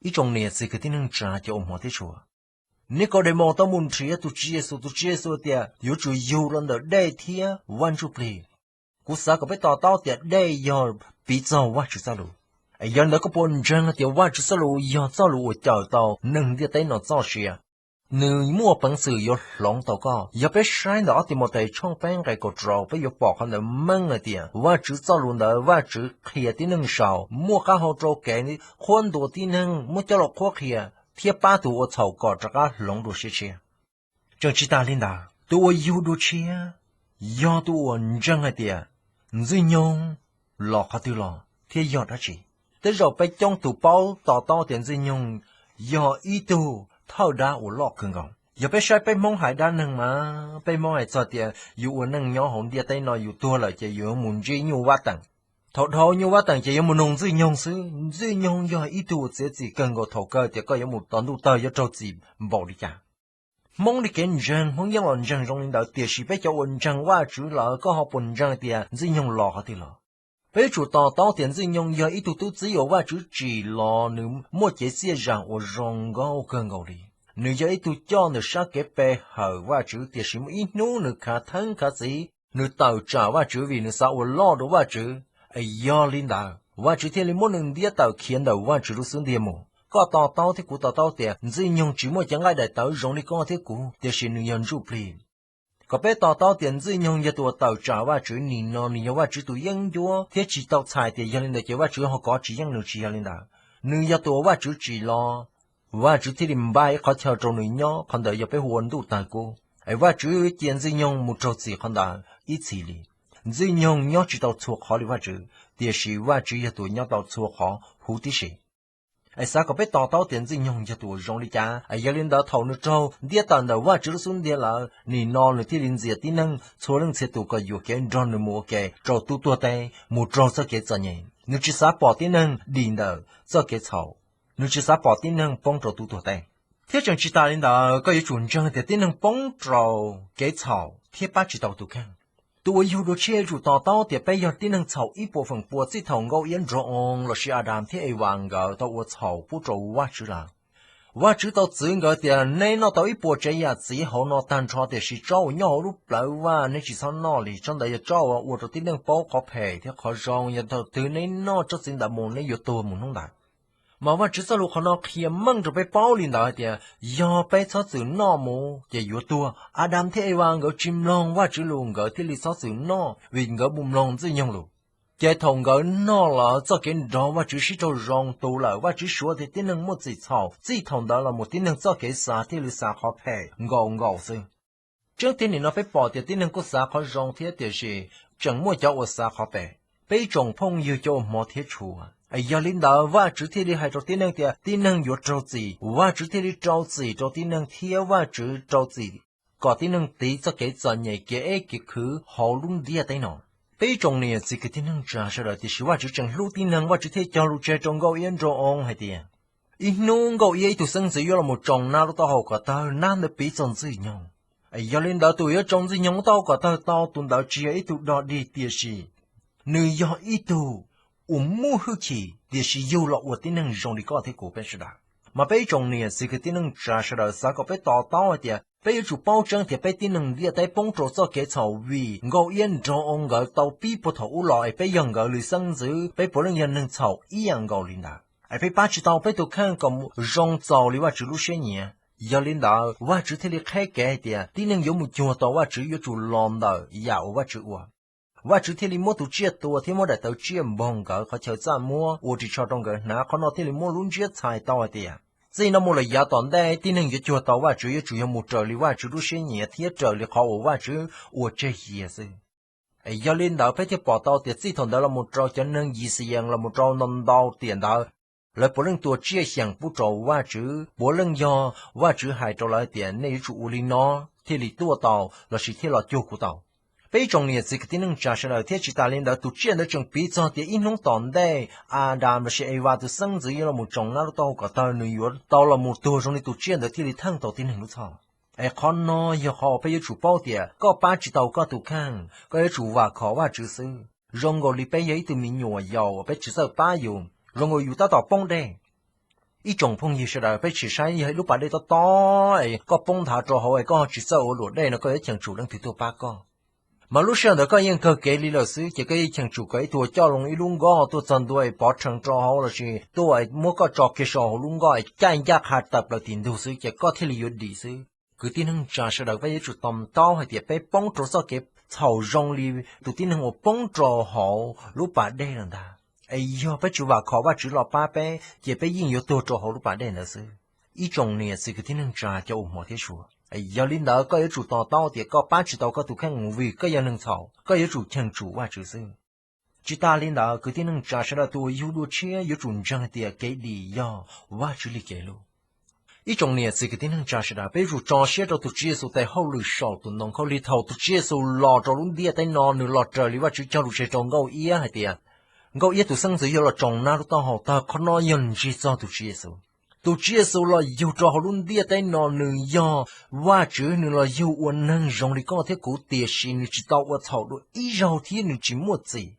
Ib tsoom niam txiv kwv tij neej tsa cov uas hmov thiab tshua, Nikaudemoos tau mus nrhiav tus Tswv Yexus, tus Tswv Yexus tias yuav tsum yug los ntawm dej thiab Vaj Ntsuj Plig. Kuv xav kom peb to taub tias dej yog piv txog Vajtswv txoj lus. Es yog li ntawd koj puas ntseeg hais tias Vajtswv txoj lus yog txoj lus uas cawm tau neeg ntiaj teb no txoj sia, nws muaj peev xwm yuav hloov tau koj? Yog peb saib ntawm ob Timautes tshooj peb nqe kaum rau, peb yuav pom qhov ntawd meej hais tias Vajtswv txoj lus ntawd Vajtswv qhia tib neeg sau, muaj qab hau rau kev qhuab ntuas tib neeg, muab coj los qhuab qhia thiab pab tus ua txhaum kom rov qab hloov dua siab tshiab. Tseem tsis tas li ntawd, tus uas yug dua tshiab yog tus uas ntseeg hais tias Ntxwg Nyoog los qhov twg los thiab yog dab tsi. Tej zaum peb coob tus paub to taub tias Ntxwg Nyoog yog ib tug thawj dab uas loj kawg nkaus. Yog peb saib peb Hmoob hais dab neeg mas peb Hmoob hais txog tias yus ua neej nyob hauv ntiaj teb no yus tuag lawm ces yus yuav mus ntsib nyuj vab teem. Thaum dhau nyuj vab teem ces yuav mus nug Ntxwg Nyoog xwb. Ntxwg Nyoog yog ib tug uas txiav txim kawg nkaus thaum kawg tias koj yuav mus tom ntuj tawg yuav raug txim npaum li cas. Hmoob li kev ntseeg, Hmoob yeej los ntseeg zoo li ntawd, tiam sis peb cov uas ntseeg Vajtswv lawm, koj ho puas ntseeg tias Ntxwg Nyoog los qhov twg los? Peb yuav tsum to taub tias Ntxwg Nyoog yog ib tug tub txib uas Vajtswv tsim los, nws muaj cev txiaj zam uas zoo nkauj kawg nkaus li. Nws yog ib tug coj ntawm sab kev pe hawm Vajtswv, tiam sis muaj ib hnub nws khav theeb khav txiv, nws tawm tsam Vajtswv vim nws xav ua loj dua Vajtswv. Es yog li ntawd Vajtswv thiaj li muab nws ntiab tawm khiav ntawm Vajtswv lub xub ntiag mus. Koj to taub thiab kuv to taub tias Ntxwg Nyoog tsis muaj cov nqaij daim tawv zoo li koj thiab kuv, tiam sis nws yog ntsuj plig. Kom peb to taub tias Ntxwg Nyoog yog tus uas tawm tsam Vajtswv, nim no nws yog Vajtswv tus yeeb ncuab thiab tsis tau txhais tias yog li ntawd ces Vajtswv ho kov tsis yeej nws, tsis yog li ntawd. Nws yog tus uas Vajtswv tsim los, Vajtswv thiaj li npaj ib qhov chaw rau nws nyob, qhov ntawd yog peb hu ua ntuj tawg kub. Es Vajtswv cia Ntxwg Nyoog mus raug txim qhov ntawd ib txhis li. Ntxwg Nyoog nyob tsis tau txhua qhov li Vajtswv, tiam sis Vajtswv yog tus nyob tau txhua qhov huv tib si. Es xav kom peb to taub tias Ntxwg Nyoog yog tus uas zoo li cas. Es yog li ntawd thaum nws raug ntiab tawm ntawm Vajtswv lub xub ntiag lawm, nim no nws thiaj li ntxias tib neeg txhua leej txhia tus kom yuam kev nrog nws mus ua ke rau tub tuag teb, mus raug txoj kev txom nyem. Nws tsis xav pom tib neeg dim ntawm txoj kev txhaum, nws tsis xav pom tib neeg poob rau tub tuag teb. Thiab tseem tsis tas li ntawd, koj yuav tsum ntseeg tias tib neeg poob rau kev txhaum thiab pab tsis tau tus kheej. Tus uas yug dua tshiab yuav tsum to taub tias peb yog tib neeg txhaum ib puas feem pua txij thaum Nkauj Iab Nraug Oo lossis Adas thiab Evas nkawd tau ua txhaum pub rau Vajtswv lawm. Vajtswv tau txwv nkawd tias neb noj tau ib puas tsav yam txiv hauv no tag nrho, tiam sis tsob uas nyob hauv lub plawv vaj neb tsis txhob noj li, tsob ntawd yog tsob uas ua rau tib neeg paub qhov phem thiab qhov zoo, yog thaum twg neb noj tsob txiv ntawd mus neb yuav tuag mus hnub ntawd. Mas Vajtswv txoj lus qhov no qhia meej rau peb paub li ntawd hais tias yog peb txhob txwm noj mus ces yuav tuag. Adas thiab Evas nkawd tsis mloog Vajtswv lus, nkawd thiaj li txhob txwm noj vim nkawd mus mloog Ntxwg Nyoog lus. Ces thaum nkawd noj lawm, txoj kev nrog Vajtswv sib raug zoo tu lawm, Vajtswv suav tias tib neeg muaj txim txhaum, txij thaum ntawd los mus tib neeg txoj kev xav thiaj li xav qhov phem nkaus nkaus xwb. Tseeb tiag nim no peb pom tias tib neeg kuj xav qhov zoo thiab, tiam sis tseem muaj cov uas xav qhov phem. Peb ib tsoom phooj ywg cov uas hmov thiab tshua, yog li ntawd Vajtswv thiaj li hais rau tib neeg tias tib neeg yuav raug txim, Vajtswv thiaj li rau txim rau tib neeg thiab Vajtswv rau txim kom tib neeg tiv txoj kev txom nyem kev eb kev khwv hauv lub ntiaj teb no. Peb ib tsoom niam txiv kwv tij neej tsa sawv daws, tiam sis Vajtswv tseem hlub tib neeg, Vajtswv thiaj cog lus tseg rau Nkauj Iab Nraug Oo hais tias ib hnub Nkauj Iab ib tug xeeb ntxwv yuav los mus tsoo nab lub taub hau kom tawg, nab ntawd piv txog Ntxwg Nyoog. Yog li ntawd tus yuav tsoo Ntxwg Nyoog lub taub hau kom tawg tau, tus ntawd tsis yog ib tug dog dig, tiam sis nws yog ib tug uas muaj hwj chim, tiam sis yug los ua tib neeg zoo li koj thiab kuv peb sawv daws. Mas peb ib tsoom niam txiv kwv tij neej tsa sawv daws, xav kom peb to taub hais tias peb yuav tsum paub tseeb tias peb tib neeg ntiaj teb poob rau txoj kev txhaum vim Nkauj Iab Nraug Oo nkawd tau pib puag thaum ub los, es peb yog nkawd li xeeb ntxwv, peb puav leej yog neeg txhaum ib yam nkaus li ntawd. Es peb pab tsis tau peb tus kheej kom zoo txaus li Vajtswv lub siab nyiam. Yog li ntawd Vajtswv thiaj li qheb kev hais tias tib neeg yuav mus cuag tau Vajtswv yuav tsum los ntawm yam uas Vajtswv ua. Vajtswv thiaj li muab tus tsiaj tua thiab muab daim tawv tsiaj npog nkawd qhov chaw txaj muab ua ris tsho rau nkawd hnav. Qhov no thiaj li muaj lub ntsiab txhais tau hais tias txij no mus lawm yav tom ntej tib neeg yuav cuag tau Vajtswv yuav tsum yog mus raws li Vajtswv lub siab nyiam thiab raws li qhov uas Vajtswv ua tseg cia xwb. Es yog li ntawd peb thiaj pom tau tias txij thaum ntawd los mus rau cov neeg Yixayees los mus rau ntau ntau tiam ntawd, lawv puav leej tua tsiaj xyeem pub rau Vajtswv, puav leej yog Vajtswv hais rau lawv tias nej yuav tsum ua li no thiaj li tuaj tau lossis thiaj los cuag kuv tau. Peb ib tsoom niam txiv kwv tij neej tsa sawv daws, thiab tsis tas li ntawd tus tsiaj ntawd tseem piv txog tias ib hnub tom ntej Adas lossis Evas tus xeeb ntxwv yuav los mus tsoo nab lub taub hau kom tawg, nws yuav tau los mus tuag zoo li tus tsiaj ntawd thiaj li theej tau tib neeg lub txhoj. Es qhov no yog qhov uas peb yuav tsum paub tias koj pab tsis tau koj tus kheej, koj yuav tsum vam khom Vajtswv xwb. Zoo nkaus li peb yog ib tug me nyuam yaus uas peb tsis txawj pab yus, zoo nkaus yus tab tom poob dej. Ib tsoom phooj ywg sawv daws, peb sim saib, yog ib lub pas dej tob tob es koj poob nthav rau hauv es koj ho tsis txawj ua luam dej no, koj yuav cheem tsum leej twg tuaj pab koj? Mas lub sij hawm ntawd koj yeej kawg kev li lawm xwb, ces koj yeej cheem tsum kom ib tug coj loo ib lub nkoj tuaj txog ntua es pov rhees rau hauv lossis tuaj muab koj tso kiag saum hauv lub nkoj es caij ncaj qha tawm plaws tim ntug xwb ces koj thiaj li yuav dim xwb. Kwv tij neej tsa sawv daws, peb yuav tsum to taub hais tias peb poob rau txoj kev txhaum zoo li tus tib neeg uas poob rau hauv lub pas dej lawm ntag. Es yog peb tsis vam khom Vajtswv los pab peb ces peb yeej yuav tuag rau hauv lub pas dej ntawd xwb. Ib tsoom niam txiv kwv tij neej tsa cov uas hmov thiab tshua, yog li ntawd koj yuav tsum to taub tias koj pab tsis tau koj tus kheej vim koj yog neeg txhaum, koj yuav tsum cheem tsum Vajtswv xwb. Tsis tas li ntawd, kwv tij neej tsa sawv daws, tus uas yug dua tshiab yuav tsum ntseeg tias kev dim yog Vajtswv li kev lug. Ib tsoom niam txiv kwv tij neej tsa sawv daws, peb yuav tsum tso siab rau tus Tswv Yexus tes hauj lwm saum tus ntoo khaub lig. Thaum tus Tswv Yexus los rau lub ntiaj teb no, nws los raws li Vajtswv cog lus tseg rau Nkauj Iab hais tias Nkauj Iab tus xeeb ntxwv yuav los tsoo nab lub taub hau tag. Qhov no yog ntsig txog tus Tswv Yexus. Tus Tswv Yexus los yug rau hauv lub ntiaj teb no, nws yog Vajtswv, nws los yug ua neeg zoo li koj thiab kuv, tiam sis nws tsis tau ua txhaum dua ib zaug thiab nws tsis muaj txim.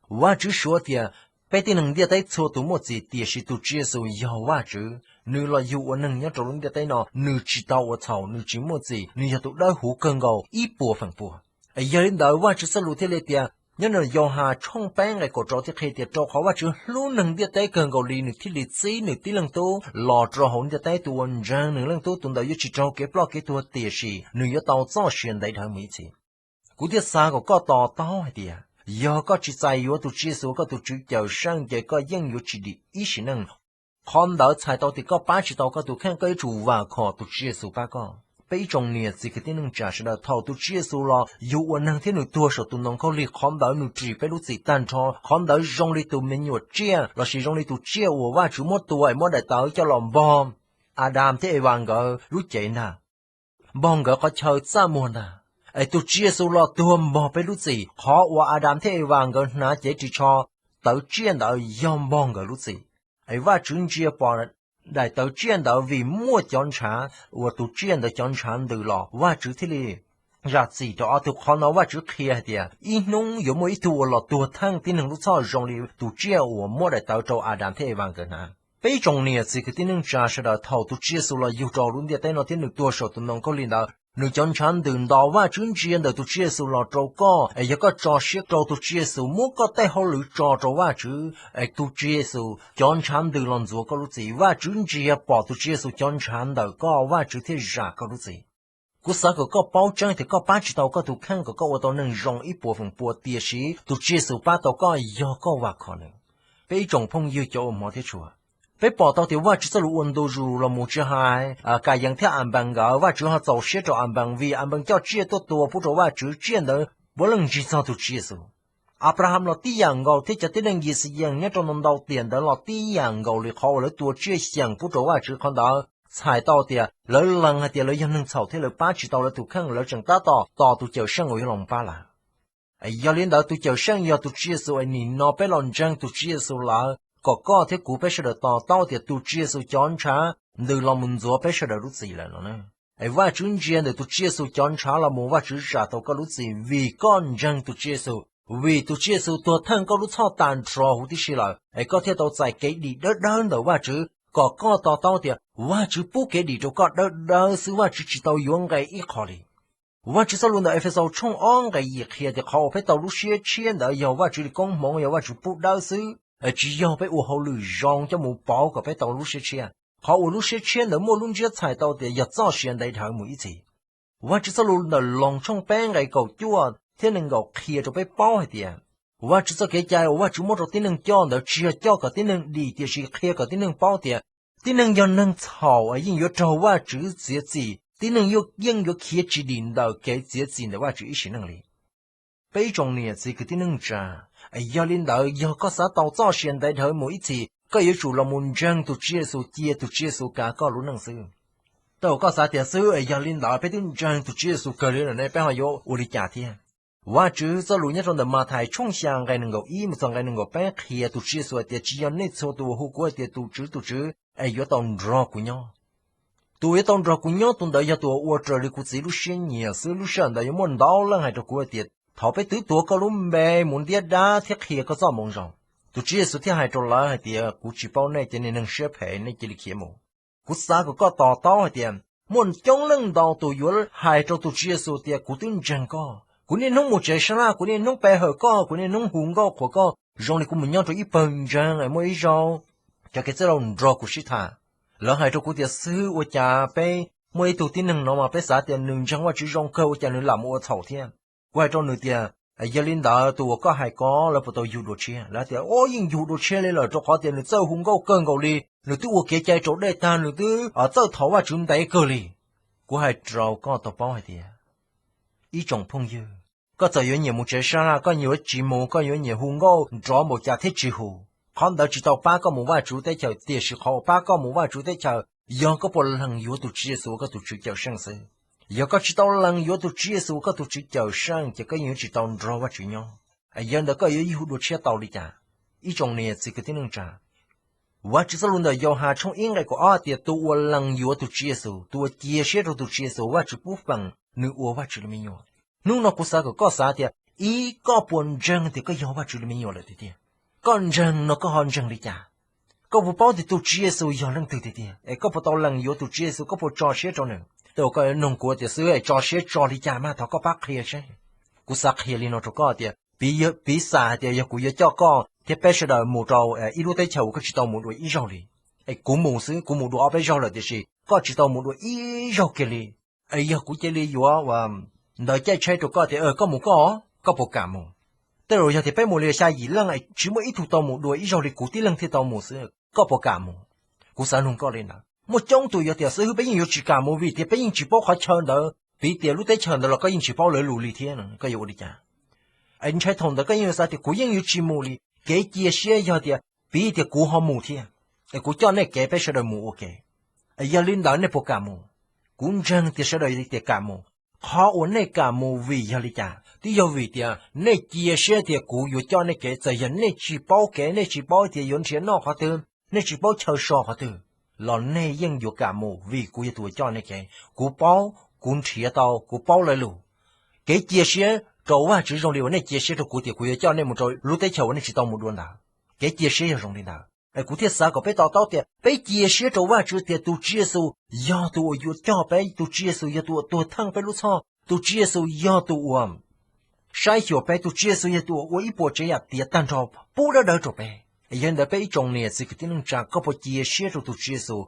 Vajtswv suav tias peb tib neeg ntiaj teb txhua tus muaj txim, tiam sis tus Tswv Yexus yog Vajtswv, nws los yug ua neeg nyob rau lub ntiaj teb no, nws tsis tau ua txhaum, nws tsis muaj txim, nws yog tus dawb huv kawg nkaus ib puas feem pua. Yog li ntawd Vajtswv txoj lus thiaj li tias, nyob ntawm Yauhas tshooj peb nqe kaum rau thiaj qhia tias, rau qhov Vajtswv hlub neeg ntiaj teb kawg nkaus li, nws thiaj li txib nws tib leeg Tub los rau hauv ntiaj teb. Tus uas ntseeg nws leej Tub, tus ntawd yuav tsis raug kev ploj kev tuag, tiam sis nws yuav tau txoj sia ntev dhawv mus ib txhis. Kuv thiaj xav kom koj to taub hais tias, yog koj tsis txais yuav tus Tswv Yexus ua koj tus Tswv Cawmseej ces koj yeej yuav tsis dim ib sim neej. Qhov ntawd txhais tau tias koj pab tsis tau koj tus kheej, koj yuav tsum vam khom tus Tswv Yexus pab koj. Peb ib tsoom niam txiv kwv tij neej tsa sawv daws, thaum tus Tswv Yexus los yug ua neeg thiab nws tuag saum tus ntoo khaub lig, qhov ntawd nws ris peb lub txim tag nrho. Qhov ntawd zoo li tus me nyuam tsiaj lossis zoo li tus tsiaj uas Vajtswv muab tua es muab daim tawv coj los npog Adas thiab Evas nkawd lub cev ntag, npog nkawd qhov chaw txaj muag ntag. Es tus Tswv Yexus los tuag npog peb lub txim. Qhov uas Adas thiab Evas nkawd hnav cev ris tsho tawv tsiaj ntawd yog npog nkawd lub txim. Es Vajtswv ntsia pom daim tawv tsiaj ntawd, vim muaj cov ntshav uas tus tsiaj ntawd cov ntshav ntws los, Vajtswv thiaj li zam txim rau ob tug. Qhov no Vajtswv qhia hais tias ib hnub yuav muaj ib tug uas los tuag theej tib neeg lub txhoj zoo li tus tsiaj uas muab daim tawv rau Adas thiab Evas nkawd hnav. Peb ib tsoom niam txiv kwv tij neej tsa sawv daws, thaum tus Tswv Yexus los yug rau lub ntiaj teb no thiab nws tuag saum tus ntoo khaub lig ntawd, nws cov ntshav ntws nto. Vajtswv ntsia ntawm tus Tswv Yexus los rau koj, es yog koj tso siab rau tus Tswv Yexus, muab koj tej hauj lwm tso rau Vajtswv, es tus Tswv Yexus cov ntshav ntws los ntxuav koj lub txim. Vajtswv ntsia pom tus Tswv Yexus cov ntshav ntawm koj, Vajtswv thiaj zam koj lub txim. Kuv xav kom koj paub tseeb tias koj pab tsis tau koj tus kheej kom koj ua tau neeg zoo ib puas feem pua, tiam sis tus Tswv Yexus pab tau koj yog koj vam khom nws. Peb ib tsoom phooj ywg cov uas hmov thiab tshua, peb pom tau tias Vajtswv txoj lus ua ntu zus los mus tsis hais Kayees thiab Anpees nkawd, Vajtswv ho txaus siab rau Anpees vim Anpees coj tsiaj tuaj tua pub rau Vajtswv, tsiaj ntawd puav leej ntsig txog tus Tswv Yexus. Anplahas los tib yam nkaus thiab cov tib neeg Yixayees nyob rau ntau ntau tiam ntawd los tib yam nkaus li, qhov uas lawv tua tsiaj xyeem pub rau Vajtswv, qhov ntawd txhais tau tias lawv lees hais tias lawv yog neeg txhaum thiab lawv pab tsis tau lawv tus kheej, lawv tseem tab tom tos tus Cawmseej uas yuav los pab lawv. Yog li ntawd tus Cawmseej yog tus Tswv Yexus, es nim no peb los ntseeg tus Tswv Yexus lawm, kom koj thiab kuv peb sawv daws to taub tias tus Tswv Yexus cov ntshav ntws los mus ntxuav peb sawv daws lub txim lawm no. Es Vajtswv ntsia ntawm tus Tswv Yexus cov ntshav los mus, Vajtswv zam tau koj lub txim vim koj ntseeg tus Tswv Yexus, vim tus Tswv Yexus tuag theej koj lub txhoj tag nrho huv tib si lawm, es koj thiaj tau txais kev dim dawb dawb ntawm Vajtswv. Kom koj to taub tias Vajtswv pub kev dim rau koj dawb dawb xwb, Vajtswv tsis tau yuav nqe ib qho li. Vajtswv txoj lus ntawm Efexaus tshooj ob nqe yim qhia tias qhov uas peb tau lub siab tshiab ntawd yog Vajtswv li koob hmoov, yog Vajtswv pub dawb xwb, tsis yog peb ua hauj lwm zoo coj mus pauv kom peb tau lub siab tshiab. Qhov uas lub siab tshiab ntawd muaj lub ntsiab txhais tau tias yog txoj sia ntev dhawv mus ib txhis. Vajtswv txoj lus ntawm Loos tshooj peb nqe kaum cuaj thiab nees nkaum qhia rau peb paub hais tias, Vajtswv txoj kev cai uas Vajtswv muab rau tib neeg coj ntawd tsis yog coj kom tib neeg dim, tiam sis qhia kom tib neeg paub tias tib neeg yog neeg txhaum es yeej yuav raug Vajtswv txiav txim, tib neeg yeej yuav khiav tsis dim ntawm kev txim ntawm Vajtswv ib sim neej li. Peb ib tsoom niam txiv kwv tij neej tsa, yog li ntawd yog koj xav tau txoj sia ntev dhawv mus ib txhis, koj yuav tsum los mus ntseeg tus Tswv Yexus, cia tus Tswv Yexus kav koj lub neej xwb. Tau koj xav tias xwb, yog li ntawd peb twb ntseeg tus Tswv Yexus kawg li lawm ne, peb ho yuav ua li cas thiab? Vajtswv txoj lus nyob rau ntawm Mathais tshooj xya nqe nees nkaum ib mus txog nqe nees nkaum peb qhia tus Tswv Yexus hais tias, tsis yog nej txhua tus uas hu kuv hais tias tus Tswv, tus Tswv es yuav tau nrog kuv nyob. Tus uas yuav tau nrog kuv nyob tus ntawd yog tus uas ua raws li kuv Txiv lub siab nyiam xwb. Lub sij hawm ntawd yuav muaj ntau leej hais rau kuv hais tias, thaum peb twb tuav koj lub npe mus ntiab dab thiab qhia koj txoj moo zoo, Tus Tswv Yexus thiaj hais rau lawv hais tias, Kuv tsis paub nej cov niag neeg siab phem, nej cia li khiav mus. Kuv xav kom koj to taub hais tias muaj coob leej ntau tus yuav hais rau tus Tswv Yexus tias, Kuv twb ntseeg koj, kuv niaj hnub mus tsev sab laj, kuv niaj hnub pe hawm koj, kuv niaj hnub hu nkauj qhuas koj, zoo li kuv mus nyob rau ib pawg ntseeg es muaj ib zaug cov kev txwj laus nrog kuv sib tham. Lawv hais rau kuv tias, Xib hwb, ua cas peb muaj ib tug tib neeg no mas peb xav tias nws ntseeg Vajtswv zoo kawg, ua cas nws lam mus ua txhaum thiab? Kuv hais rau nws tias, Yog li ntawd tus uas koj hais ko lawv puas tau yug dua tshiab? Lawv tias, Au, yeej yug dua tshiab li lawm, rau qhov tias nws txawj hu nkauj kawg nkaus li, nws twb ua kev cai rau dej tag, nws twb txawj thov Vajtswv ntev kawg li. Kuv hais rau koj tau paub hais tias, ib tsoom phooj ywg, koj txawm yuav nyiam mus tsev sab laj, koj yuav tsis mus, koj yuav nyiam hu nkauj nrov npaum cas thiab tsis hu, qhov ntawd tsis tau pab koj mus Vajtswv teb chaws, tiam sis qhov uas pab koj mus Vajtswv teb chaws yog koj puas lees yuav tus Tswv Yexus ua koj tus Tswv Cawmseej xwb. Yog koj tsis tau lees yuav tus Tswv Yexus ua koj tus Tswv Cawmseej ces koj yeej yuav tsis tau nrog Vajtswv nyob. Yog ntawd koj yuav yug dua tshiab tau li cas? Ib tsoom niam txiv kwv tij neej tsa, Vajtswv txoj lus ntawm Yauhas tshooj ib nqe kaum ob tias, Tus uas lees yuav tus Tswv Yexus, tus uas cia siab rau tus Tswv Yexus, Vajtswv pub feem nws ua Vajtswv li me nyuam. Hnub no kuv xav kom koj xav tias, ib, koj puas ntseeg tias koj yog Vajtswv li me nyuam lawm tiag tiag? Koj ntseeg no koj ho ntseeg li cas? Koj puas paub tias tus Tswv Yexus yog leej twg tiag tiag? Es koj puas tau lees yuav tus Tswv Yexus? Koj puas tso siab rau nws? Tej uas koj noog kuv tias, Xib hwb, tso siab tso li cas mas thov koj pab qhia seb. Kuv xav qhia li no rau koj tias, piv xam hais tias yog kuv yuav coj koj thiab peb sawv daws mus rau ib lub teb chaws uas koj tsis tau mus dua ib zaug li. Es kuv mus xwb, kuv mus dua ob peb zaug lawm tiam sis koj tsis tau mus dua ib zaug kiag li. Es yog kuv cia li yuav ntawv caij tsheb rau koj tias koj mus koj, koj puas kam mus? Tej zaum yog tias peb mus li xya yim leej es tsis muaj ib tug tau mus dua ib zaug li, kuv tib leeg thiaj tau mus xwb, koj puas kam mus? Kuv xav nug koj li ntawd. Muaj coob tus yuav tias, Xib hwb, peb yeej yuav tsis kam mus vim tias peb yeej tsis paub qhov chaw ntawd, piv tias lub teb chaws ntawd los koj yeej tsis paub lawv lus li thiab, koj yuav ua li cas? Es ntshai thaum ntawd koj yeej yuav xav tias kuv yeej yuav tsis mus li. Kev cia siab yog tias piv tias kuv ho mus thiab, es kuv coj nej kev peb sawv daws mus ua ke. Es yog li ntawd nej puas kam mus? Kuv ntseeg tias sawv daws tias kam mus. Qhov uas nej kam mus vim yog li cas? Twb yog vim tias nej cia siab tias kuv yuav coj nej kev, txawm yog nej tsis paub kev, nej tsis paub tias yuav nrhiav noj qhov twg, nej tsis paub chaw so qhov twg, los nej yeej yuav kam mus vim kuv yog tus uas coj nej kev. Kuv paub, kuv nrhiav tau, kuv paub lawv lus. Kev cia siab rau Vajtswv zoo li uas nej cia siab rau kuv tias kuv yuav coj nej mus rau lub teb chaws uas nej tsis tau mus dua ntawd. Kev cia siab yog zoo li ntawd es kuv thiaj xav kom peb to taub tias peb cia siab rau Vajtswv tias tus Tswv Yexus yog tus uas yuav coj peb, tus Tswv Yexus yog tus uas tuag theej peb lub txhoj, tus Tswv Yexus yog tus uas saib xyuas peb, tus Tswv Yexus yog tus uas ua ib puas tsav yam tiav tag nrho pub dawb dawb rau peb. Yog li ntawd peb ib tsoom niam txiv kwv tij neej tsa, koj puas cia siab rau tus Tswv Yexus?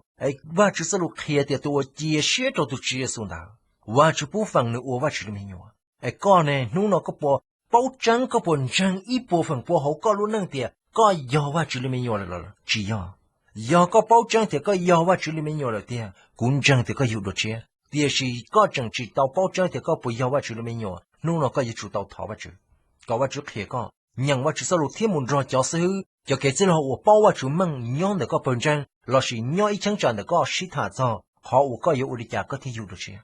Vajtswv txoj lus qhia tias tus uas cia siab rau tus Tswv Yexus ntawd, Vajtswv pub feem nws ua Vajtswv li me nyuam. Es koj ne, hnub no koj puas paub tseeb, koj puas ntseeg ib puas feem pua hauv koj lub neej tias koj yog Vajtswv li me nyuam lawm los tsis yog? Yog koj paub tseeb tias koj yog Vajtswv li me nyuam lawm tiag, kuv ntseeg tias koj yug dua tshiab. Tiam sis koj tseem tsis tau paub tseeb tias koj puas yog Vajtswv li me nyuam, hnub no koj yuav tsum tau thov Vajtswv kom Vajtswv qhia koj nyeem Vajtswv txoj lus thiab mus nrog cov xib hwb, cov kev txwj laug uas paub Vajtswv meej nyob ntawm koj pawg ntseeg lossis nyob ib cheeb tsam ntawm koj sib tham txog qhov uas koj yuav ua li cas koj thiaj yug dua tshiab.